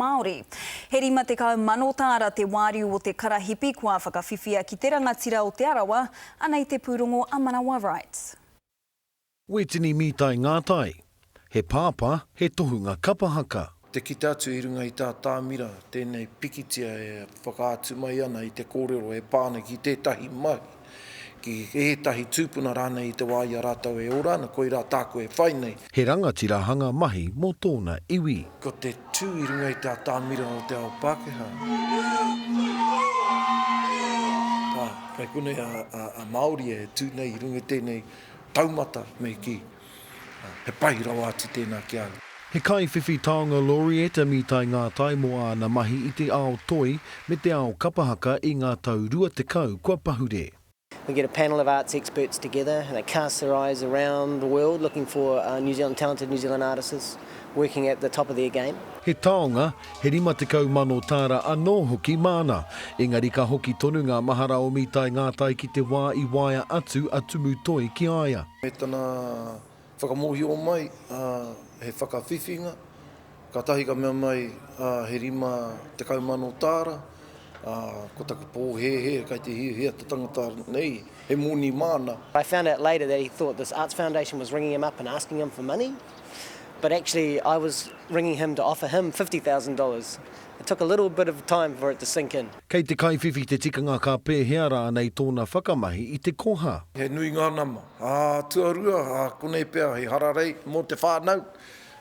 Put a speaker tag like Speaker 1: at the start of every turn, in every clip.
Speaker 1: Māori. He 50 mano tāra te wāriu o te karahipi kua whakawhiwhia ki te rangatira o Te Arawa, anei te pūrongo a Manawa Wright.
Speaker 2: Wetini Mītai Ngātai. He pāpā, he tohunga kapa haka.
Speaker 3: Te kite atu i runga i tā Tāmira tēnei pikitia e whakaatu mai ana i te kōrero e pā ana ki tētahi mahi, ki ētahi tūpuna rānei i te wā i a rātou e ora ana, koirā tāku e whai nei.
Speaker 2: He rangatira hanga mahi mō tōna iwi.
Speaker 3: Ko te tū i runga i te atamira o te ao Pākehā. Ā, kei konei a Māori e tū nei i runga i tēnei taumata, me kī, he pai rawa atu tēnā ki a au.
Speaker 2: He kaiwhiwhi taonga Laureate a Mītai Ngātai mō āna mahi i te ao toi me te ao kapa haka i ngā tau 20 kua pahure.
Speaker 4: We get a panel of arts experts together and they cast their eyes around the world looking for New Zealand talented New Zealand artists working at the top of their game.
Speaker 2: He taonga, he 50 mano tāra anō hoki māna. Engari ka hoki tonu ngā mahara o Mītai Ngātai ki te wā i waea atu a Tumu Toi ki a ia.
Speaker 3: Me tana Whakamōhio mai, ā, he whakawhiwhinga, kātahi ka mea mai, ā, he 50,000 tāra, ā, ko taku pōhēhē kai te hiahia te tangata nei, he moni māna.
Speaker 4: I found out later that he thought this arts foundation was ringing him up and asking him for money, but actually I was ringing him to offer him $50,000. It took a little bit of time for it to sink in.
Speaker 2: Kei te kaiwhiwhi te tikanga ka pēhea rānei tōna whakamahi i te koha.
Speaker 3: He nui ngā nama. Ā, tuarua, ā, konei pea he hararei mō te whānau,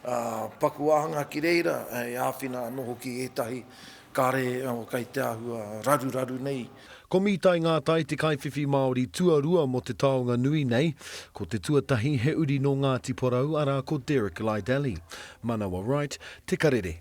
Speaker 3: ā, paku wāhanga ki reira, hei āwhina anō hoki ētahi kāre kei te āhua raruraru nei.
Speaker 2: Ko Mītai Ngātai te kaiwhiwhi Māori tuarua mō te taonga nui nei. Ko te tuatahi he uri nō Ngāti Porou, arā ko Derek Lydally. Manawa Wright, Te Karere.